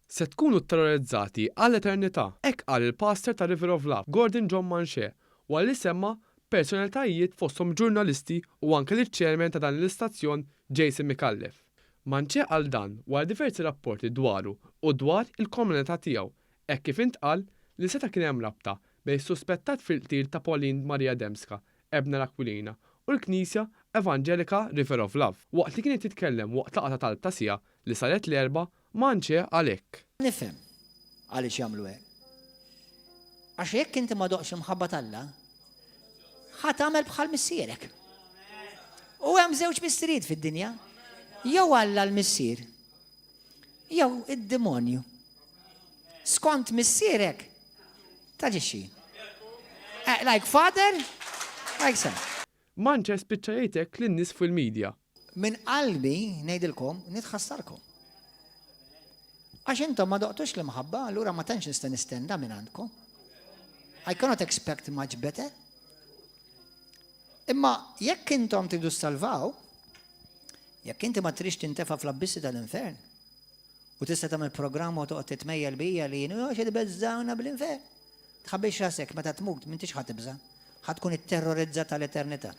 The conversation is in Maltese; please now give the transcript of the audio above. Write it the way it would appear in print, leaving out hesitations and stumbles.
Se tkunu tterrorizzati għall-eternità. Hekk qal il-pastor ta' River of Love, Gordon John Manché, wara li semma personalitajiet fosthom ġurnalisti u anke liċ-chairman ta' dan l-istazzjon Jason Micallef. Manché qal dan wara diversi rapporti dwaru u dwar il-komunità tiegħu hekk kif intqal li seta' kien hemm rabta bejn is-suspettat fil-qtil ta' Pauline Maria Dembska, Ebner Aquilina, u l-Knisja Evanġelika River of Love. Waqt li kien qed jitkellem waqt laqgħa ta' talb ta' siegħa li saret l-Erbgħa, Manché qal hekk. Nifhem għaliex jagħmlu hekk. Għax jekk inti ma doqx imħabba t'Alla, ħa tagħmel bħal missierek. U hemm żewġ missirijiet fid-dinja. Jew Alla l-missier, jew id-demonju. Skont missierek, taġixxi. Like father, like son. Manché spiċċa jgħid hekk lin-nies fuq il-media. Minn qalbi ngħidilkom nitħassarkom. Għax intom ma doqtux l-imħabba, allura ma tantx nista' nistenna minn għandkom. I cannot expect much better. Imma jekk intom tridu salvaw, jekk inti ma trix tintefa fl-abbissi tal-infern, u tista' tagħmel programm u toqgħod titmejjel bija li jien għax beżżawna bl-infern. Tħabbix rasek meta tmut, m'intix ħa tibża', ħa tkun itterrorizzata l-eternità.